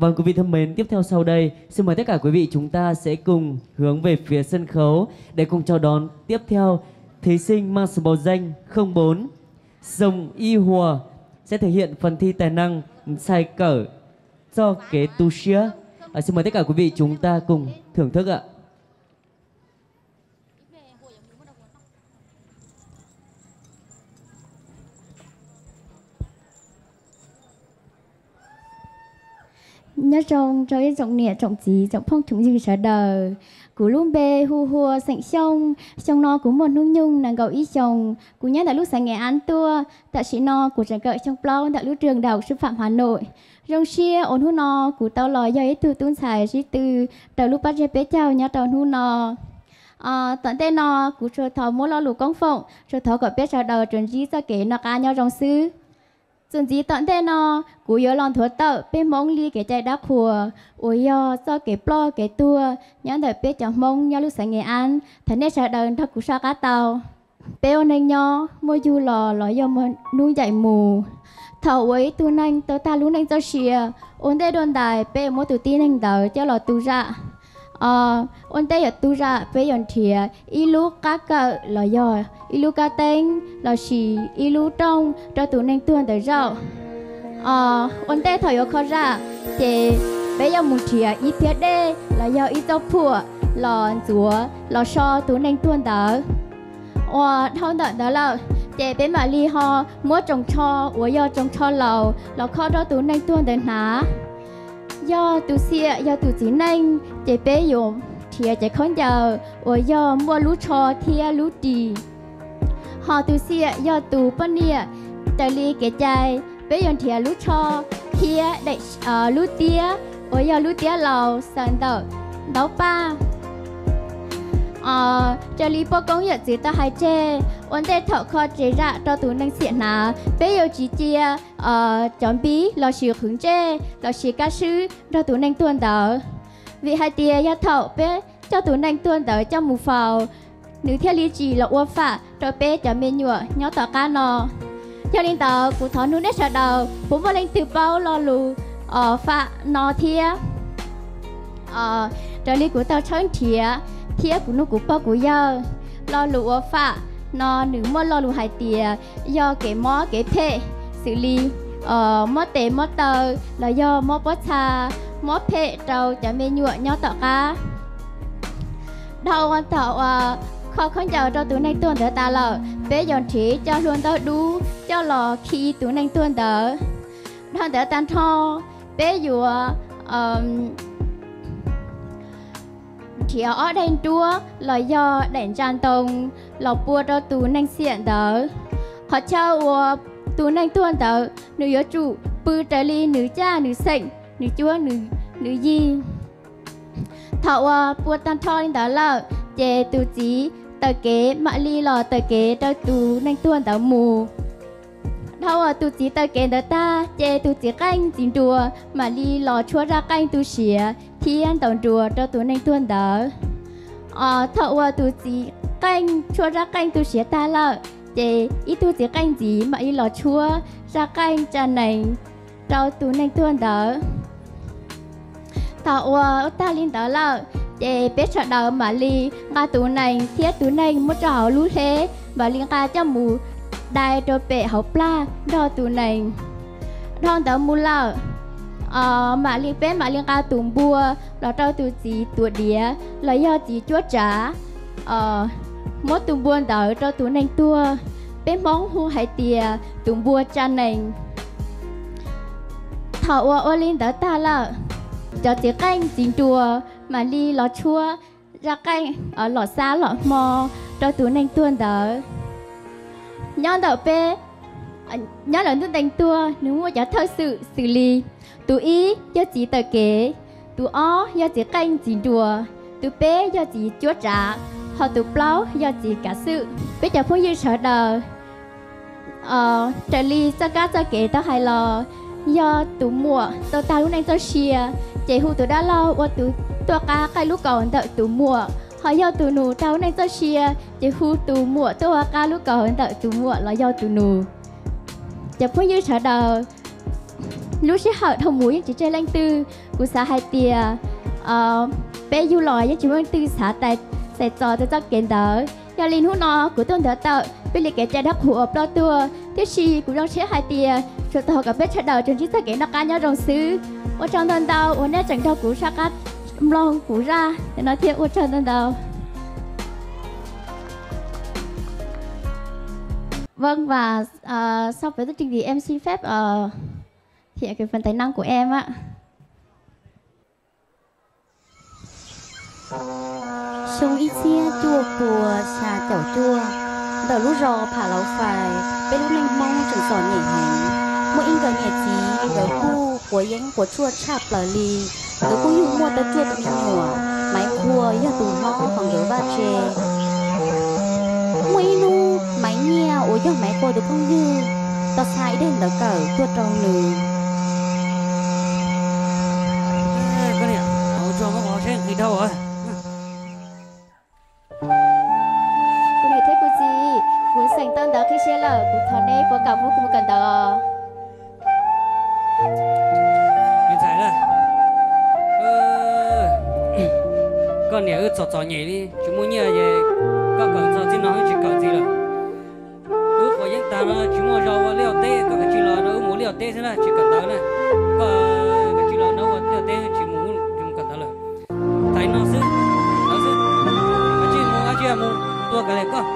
Vâng, quý vị thân mến, tiếp theo sau đây, xin mời tất cả quý vị chúng ta sẽ cùng hướng về phía sân khấu để cùng chào đón tiếp theo thí sinh mang số báo danh không bốn, Sông Y Hùa, sẽ thể hiện phần thi tài năng Sai Cẩu Txoj Kev Tu Siab. À, xin mời tất cả quý vị chúng ta cùng thưởng thức ạ. Nyob zoo rau ib tsoom niam tsoom txiv tsoom phooj tsoom ywg sawv daws. Kuv lub npe hu ua Xeem Xyooj. Xyoo no kuv muaj hnub nyoog nees nkaum ib xyoos. Kuv nyob ntawm lub xeev Nghệ An tuaj. Tam sim no kuv tseem kawm xyoo plaub ntawm lub trường đại học sư phạm Hà Nội. Zoo siab uas hnub no kuv tau los yog ib tug tub ntxhais sib tw raws lub pab tseg peb caug nyob rau hnub no. Tom ntej no kuv tsuas thov muab lo lus koob foom, tsuas thov kom peb sawv daws tsuas ntsib txoj kev noj qab nyob zoo xwb. Txuas ntxiv tom ntej no, kuv yuav los nthuav tawm peb Hmoob li kev cai dab qhuas uas yog txoj kev ploj kev tuag nyob ntawm peb cov Hmoob nyob lub xeev Nghệ An, thov nej sawv daws nrog kuv soj qab tau. Peb ua neej nyob muaj yug los los yog muaj hnub ncaim mus. Thaum uas ib tug neeg tau tag lub neej txoj sia, ua ntej dua ntais peb yuav muab tus tib neeg ntawd coj los tu zam. Ua ntej yuav tu zam peb yuav nrhiav ib lub qab kawm los yog ib lub kab teeb lossis ib lub rooj rau tus neeg tuag ntawd zaum. Ua ntej thaum yuav kho zam, ces peb yuav mus nrhiav ib phiab dej los yog ib txoj phuam los ntxuav los so tus neeg tuag ntawd. Uas dhau ntawm ntawd lawm, ces peb mam li ho muab tsoos tsho uas yog tsoos tsho laus los kho rau tus neeg tuag ntawd hnav. Yog tus xiam yog tus txiv neej, ces peb yuav nrhiav cov khaub ncaws uas yog muaj lub tsho thiab lub ris. Ho tus xiam yog tus poj niam, raws li kev cai peb yuav nrhiav lub tsho thiab daim, lub tiab uas yog lub tiab laus xaws ntawm ntaub paj. Raws li poj koob yawm txwv tau hais tseg, ua ntej thaum kho tsev zam rau tus neeg xiam hnav, peb yuav tsis cia cov npib lossis qhwv ntsej lossis kab swb nrog tus neeg tuag ntawd. Vim hais tias yog thaum peb coj tus neeg tuag ntawd coj mus faus, nws thiaj li tsis los ua fam rau peb cov me nyuam nyob tom qab no. Yog li ntawd kuv thov nug nej sawv daws puas muaj leej twg paub lo lus fam no thiab? Raws li kuv tau tshawb nrhiav thiab kuv nug kuv pog kuv yawg, lo lus ua fam no nws muaj lo lus hais tias yog kev mob kev phem xws li mob tes mob taw los yog mob pob txha, mob phem rau cov me nyuam nyob tom qab. Dhau thaum uas kho khaub ncaws rau tus neeg tuag ntawd tas lawm, peb yuav nrhiav cov hlua ntaub dub coj los khi tus neeg tuag ntawd. Dhau ntawd tag nrho, peb yuav nrhiav ob daim nruab los yog daim ntsa ntoo los pua rau tus neeg xiam ntawd. Qhov chaw uas tus neeg tuag ntawd nws yuav tsum pw raws li nws caj nws xeem, nws cuab nws yig. Thaum uas pua tag nrho li ntawd lawm, ces tus txiv taw kev mam li los taw kev rau tus neeg tuag ntawd mus. Dhau uas tus txiv taw kev ntawd tag, ces tus txiv qeej txiv nruas mam li los tshuab zaj qeej tu siav thiab ntaus nruas rau tus neeg tuag ntawd. Thaum uas tus txiv qeej tshuab zaj qeej tu siav tag lawm, ces ib tug txiv qeej ntxiv mam li los tshuab zaj qeej tsa nees rau tus neeg tuag ntawd. Thaum uas tag li ntawd lawm, ces peb sawv daws mam li nqa tus nees thiab tus neeg muab rau hauv lub hleb, mam li nqa coj mus dai rau pem hauv plag nrog tus nees. Dhau ntawd mus lawm, mam li peb mam li nqa tus npua los rau tus txiv tuav diav los yog txiv cuab tsav, muab tus npua ntawd rau tus neeg tuag. Peb Hmoob hu hais tias tus npua tsa nees. Thaum uas ua li ntawd tag lawm, cov txiv qeej txiv nruas mam li los tshuab zaj qeej los xab los hmo rau tus neeg tuag ntawd. Nyob ntawm peb, nyob ntawm ntuj ntees tuag nws muaj cov thawj xwm xws li: tus ib yog txiv taw kev, tus ob yog txiv qeej txiv nruas, tus peb yog txiv cuab tsav, ho tus plaub yog txiv kav xwm. Peb cov phooj ywg sawv daws, raws li txoj kab txoj kev tau hais los, yog tus muam tau tag lub neej txoj sia, ces hu tus dab laug ua tus tuaj qab qaij lub kaus ntawm tus muam, ho yog tus nus tag lub neej txoj sia, ces hu tus muam tuaj ua qab lub kaus ntawm tus muam los yog tus nus. Cov phooj ywg sawv daws, lub sij hawm dhau mus yeej tsis tseg leej twg. Kuv xav hais tias peb yug los yeej tsis muaj leej twg xav tais txais txog txoj kev ntawd. Yog li hnub no kuv tuaj ntawd tawm peb li kev cai dab qhuas uas ploj tuaj, tiam sis kuv zoo siab hais tias tsuas tog kom peb sawv daws tsuas ntsib txoj kev noj qab nyob zoo xwb. Ua tsaug ntau ntau uas nej tseem nrog kuv sab qab mloog kuv zaj no thiab ua tsaug ntau ntau. Vâng, và à, sau với chương trình thì em xin phép ờ, thể hiện cái phần tài năng của em ạ. Xyoo ib txhiab cuaj pua xya caum cuaj, ntawm lub zos Pham Lauv Fais, peb lub neej Hmoob tseem txom nyem heev. Muaj ib nkawm niam txiv, nkawd kuj quav yeeb quav tshuaj tshaj plaws li. Nkawd kuj yug muaj tau cuaj tus me nyuam, Maiv Qhua yog tus hlob hauv nkawd vaj tse. Muaj ib hnub Maiv Nyiaj uas yog Maiv Qhua tus phooj ywg tau xa ib daim ntawv kawm tuaj rau nws. Kuv niam thiab kuv txiv, kuv xeem tau ntawv qhib siab lawm, kuv thov neb puas kam muab kuv mus kawm ntawv os? Me ntxhais, koj niam wb txom txom nyem li tsis muaj nyiaj es koj kawm txog txij no wb tsis kawm ntxiv lawm. Wb quav yeeb tag no tsis muaj zog ua liaj ua teb, koj kav tsij los rau wb mus liaj ua teb xwb na, tsis kawm ntawv na. Koj kav tsij los rau ua liaj ua teb, tsis mus, tsis mus kawm ntawv lawm. Tais no xwb, ntawd xwb, kav tsij mus, kav tsij mus, tua kav liam koj.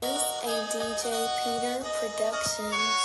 This is a D J Peter Productions.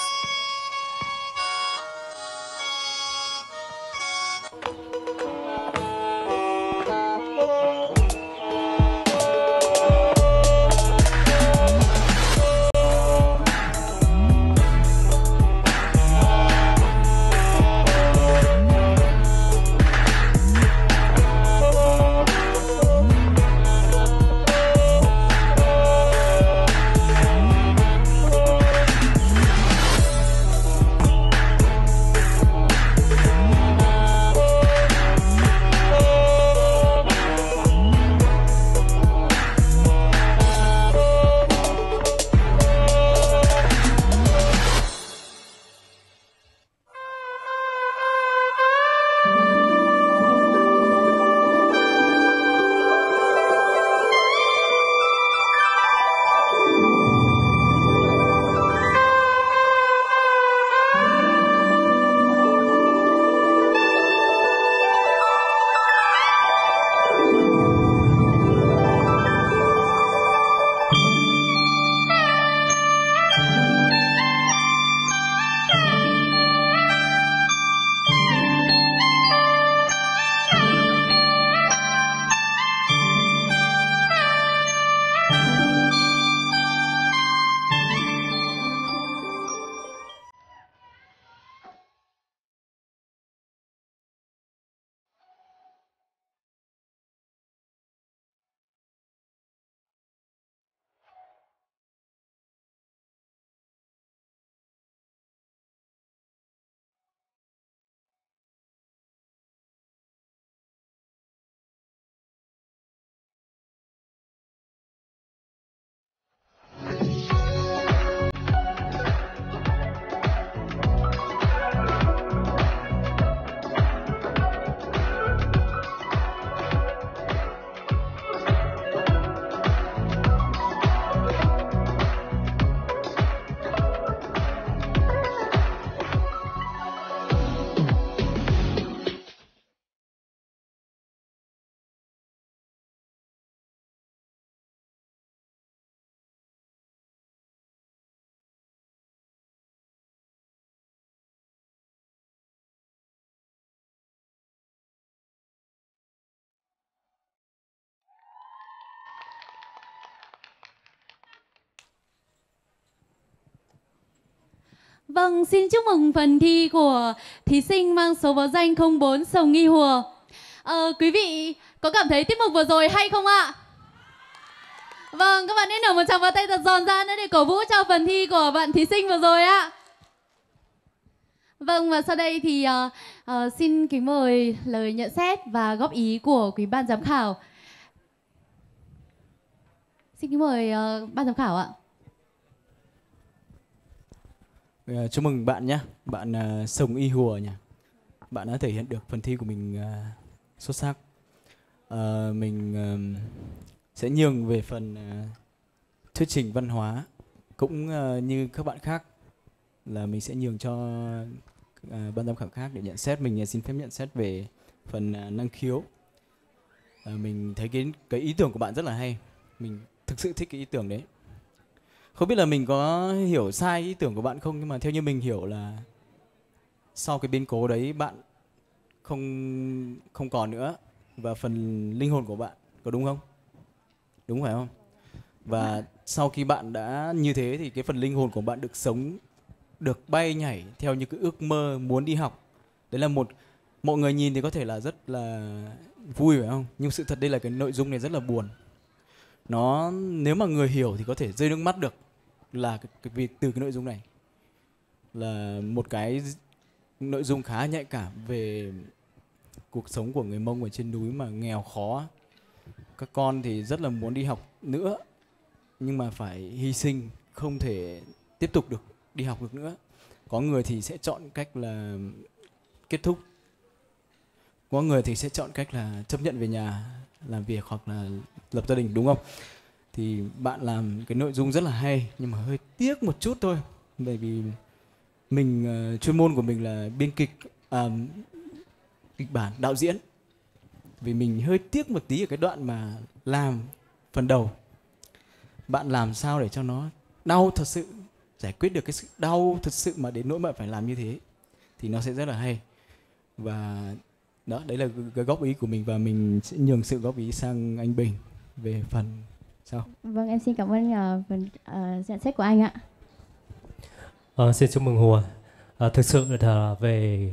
Vâng, xin chúc mừng phần thi của thí sinh mang số báo danh không bốn Sùng Y Hùa. Ờ, quý vị có cảm thấy tiết mục vừa rồi hay không ạ? Vâng, các bạn hãy nở một tràng pháo tay thật giòn ra nữa để cổ vũ cho phần thi của bạn thí sinh vừa rồi ạ. Vâng, và sau đây thì ờ, ờ, xin kính mời lời nhận xét và góp ý của quý ban giám khảo. Xin kính mời ờ, ban giám khảo ạ. Ờ, chúc mừng bạn nhé, bạn ờ, Sùng Y Hùa nhỉ. Bạn đã thể hiện được phần thi của mình ờ, xuất sắc. Ờ, mình ờ, sẽ nhường về phần ờ, thuyết trình văn hóa, cũng ờ, như các bạn khác là mình sẽ nhường cho ờ, ban giám khảo khác để nhận xét. Mình ờ, xin phép nhận xét về phần ờ, năng khiếu. Ờ, mình thấy cái cái ý tưởng của bạn rất là hay. Mình thực sự thích cái ý tưởng đấy. Không biết là mình có hiểu sai ý tưởng của bạn không, nhưng mà theo như mình hiểu là sau cái biến cố đấy bạn không không còn nữa và phần linh hồn của bạn, có đúng không? Đúng phải không? Và sau khi bạn đã như thế thì cái phần linh hồn của bạn được sống, được bay nhảy theo những cái ước mơ muốn đi học. Đấy là một, mọi người nhìn thì có thể là rất là vui phải không? Nhưng sự thật đây là cái nội dung này rất là buồn. Nó, nếu mà người hiểu thì có thể rơi nước mắt được là cái, cái việc từ cái nội dung này. Là một cái nội dung khá nhạy cảm về cuộc sống của người Mông ở trên núi mà nghèo khó. Các con thì rất là muốn đi học nữa nhưng mà phải hy sinh, không thể tiếp tục được đi học được nữa. Có người thì sẽ chọn cách là kết thúc, có người thì sẽ chọn cách là chấp nhận về nhà làm việc hoặc là lập gia đình, đúng không? Thì bạn làm cái nội dung rất là hay nhưng mà hơi tiếc một chút thôi, bởi vì mình ờ, chuyên môn của mình là biên kịch, à, kịch bản, đạo diễn. Vì mình hơi tiếc một tí ở cái đoạn mà làm phần đầu. Bạn làm sao để cho nó đau thật sự, giải quyết được cái sự đau thật sự mà đến nỗi bạn phải làm như thế thì nó sẽ rất là hay. Và đó, đấy là cái góp ý của mình và mình sẽ nhường sự góp ý sang anh Bình về phần sau. Vâng, em xin cảm ơn ờ, phần ờ, nhận xét của anh ạ. Ờ, xin chúc mừng Hùa. Ờ, thực sự là về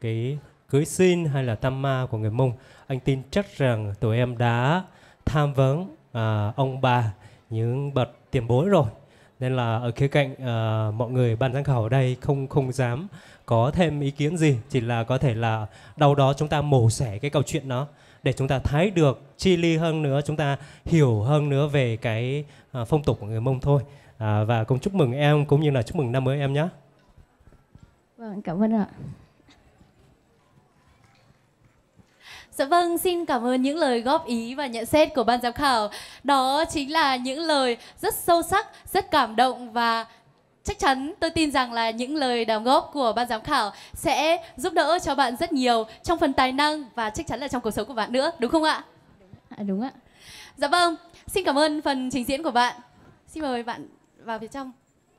cái cưới xin hay là tam ma của người Mông, anh tin chắc rằng tụi em đã tham vấn à, ông bà, những bậc tiền bối rồi. Nên là ở khía cạnh à, mọi người ban giám khảo ở đây không không dám có thêm ý kiến gì, chỉ là có thể là đâu đó chúng ta mổ xẻ cái câu chuyện đó để chúng ta thấy được chi ly hơn nữa, chúng ta hiểu hơn nữa về cái à, phong tục của người Mông thôi. À, và cũng chúc mừng em cũng như là chúc mừng năm mới em nhé. Vâng, cảm ơn ạ. Dạ vâng, xin cảm ơn những lời góp ý và nhận xét của ban giám khảo. Đó chính là những lời rất sâu sắc, rất cảm động và chắc chắn tôi tin rằng là những lời đóng góp của ban giám khảo sẽ giúp đỡ cho bạn rất nhiều trong phần tài năng và chắc chắn là trong cuộc sống của bạn nữa, đúng không ạ? À, đúng ạ. Dạ vâng, xin cảm ơn phần trình diễn của bạn. Xin mời bạn vào phía trong.